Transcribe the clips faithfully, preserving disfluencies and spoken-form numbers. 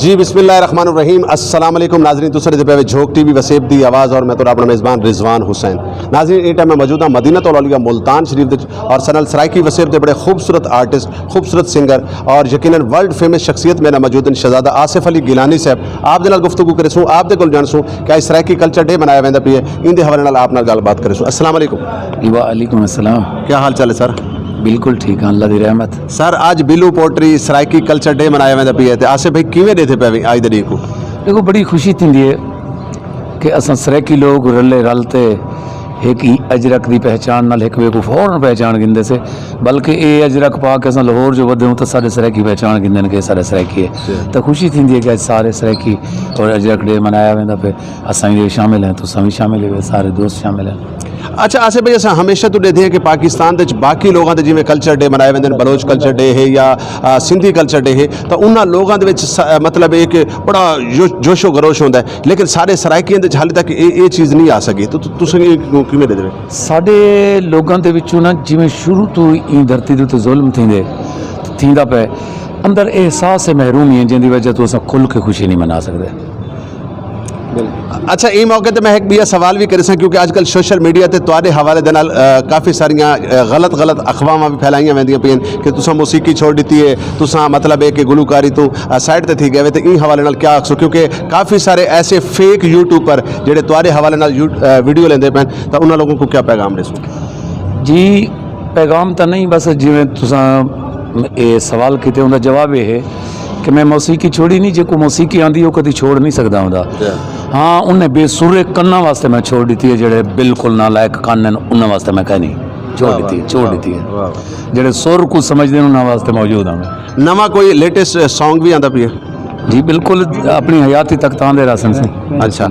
جی، بسم اللہ الرحمن الرحیم۔ السلام علیکم ناظرین، تساں دے پے جھوک ٹی وی وسیب دی آواز اور میں تہاڈا اپنا میزبان رضوان حسین۔ ناظرین، اے ٹائم میں موجود ہاں مدینہ الاولیاء ملتان شریف دے وچ اور سنل سرائیکی وسیب دے بڑے خوبصورت آرٹسٹ، خوبصورت سنگر اور یقیناً ورلڈ فیمس شخصیت میرے نال موجود ہیں شہزادہ آصف علی گیلانی صاحب۔ آپ دے نال گفتگو کرے سوں، آپ دے کول جان سوں کہ اج سرائیکی کلچر ڈے منایا ویندا پیا ہے، ان دے حوالے نال آپ نال گل بات کرے سوں۔ السلام علیکم۔ وعلیکم السلام۔ کیا حال چال ہے سر؟ بالکل ٹھیک ہے، اللہ دی رحمت۔ سر، اج بلو پوٹری سرائیکی کلچر ڈے منایا ویندا پیا ہے، تے آصف بھائی کیویں دیتے پے وے اج دے ڈے کو؟ دیکھو، بڑی خوشی تھیندی ہے کہ اساں سرائیکی لوگ رلے رل تے ایک ہی اجرک دی پہچان نال ایک وے کو فوراً پہچان گھندے سے، بلکہ اے اجرک پا کے اساں لاہور جو ودے ہوں تو سارے سرائیکی پہچان گھندے نے کہ سارے سرائیکی ہے۔ تو خوشی تھیندی ہے کہ اج سارے سرائیکی اور اجرک ڈے منایا ویندا پے، اساں وی شامل ہیں، تساں وی شامل ہو، سارے دوست شامل ہیں۔ اچھا آصف بھائی، اساں ہمیشہ تو دیکھتے ہیں کہ پاکستان دے وچ باقی لوگاں دے جویں کلچر ڈے منائے ویندے نے، بلوچ کلچر ڈے ہے یا آ، سندھی کلچر ڈے ہے، تو انہاں لوگاں دے وچ س-، آ، مطلب ایک بڑا جو-، جوش و خروش ہوندا ہے، لیکن سارے سرائیکیاں دے وچ حال تک اے اے چیز نہیں آ سکی۔ تو تو- تساں اے کیوں کیویں دے دے؟ ساڈے لوگاں دے وچوں نا، جویں شروع تو ہی دھرتی دے تے ظلم تھیندے تھیندا پے، اندر احساس محرومی ہے، جن دی وجہ تو اساں کھل کے خوشی نہیں منا سکدے۔ اچھا، اے موقع تے میں ایک بیا سوال بھی کرساں، کیونکہ اج کل سوشل میڈیا تے تواڈے حوالے دے نال، آ، کافی ساریاں، آ، غلط غلط افواہاں بھی پھیلائیاں ویندیاں پئین کہ تساں موسیقی چھوڑ دتی ہے، تساں مطلب ہے کہ گلوکاری تو، آ، سائیڈ تے تھی گئے وے، تے ایں حوالے نال کیا آکھسو؟ کیونکہ کافی سارے ایسے فیک یوٹیوبر جڑے تواڈے حوالے نال یو-، آ، ویڈیو لیندے پئین، تاں انہاں لوگوں کو کیا پیغام دیسو؟ جی، پیغام تاں نہیں، بس جویں تساں اے سوال کیتے، اوندا جواب اے ہے کہ میں موسیقی چھوڑی نہیں، جے کو موسیقی آندی، او کدی چھوڑ نہیں سکدا ہوندا۔ ہاں، انہیں بے سرے کناں واسطے میں چھوڑ دتی ہے، جڑے بالکل نالائق کن ہیں، انہاں واسطے میں کہہ نہیں، چھوڑ دتی ہے، چھوڑ دتی ہے۔ جڑے سر کو سمجھدے ہیں، انہاں واسطے موجود ہاں میں۔ نواں کوئی لیٹسٹ سانگ بھی آندا پیا؟ جی بالکل، اپنی حیاتی تک تاں دے راسن سے۔ اچھا۔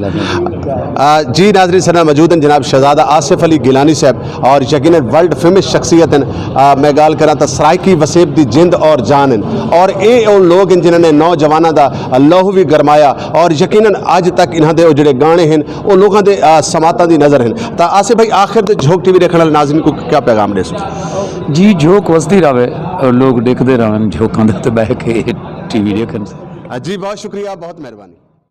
آ، جی ناظرین، سنا موجود ہیں جناب شہزادہ آصف علی گیلانی صاحب، اور یقیناً ورلڈ فیمس شخصیت ہیں۔ آ، میں گال کراں تاں سرائیکی وسیب دی جند اور جان ہیں، اور اے او لوگ ہیں جنہاں نے نوجواناں دا لہو بھی گرمایا، اور یقیناً اج تک انہاں دے او جڑے گانے ہیں، او لوگاں دے، آ، سماعتاں دی نظر ہیں۔ تاں آصف بھائی، آخر تے جھوک ٹی وی دیکھن والے ناظرین کو کیا پیغام دے سو؟ جی، جھوک وسدی رہے، لوگ ڈیکھدے رہن، جھوکاں دے تے بہ کے ٹی وی دیکھن۔ آ، جی، بہت شکریہ، بہت مہربانی۔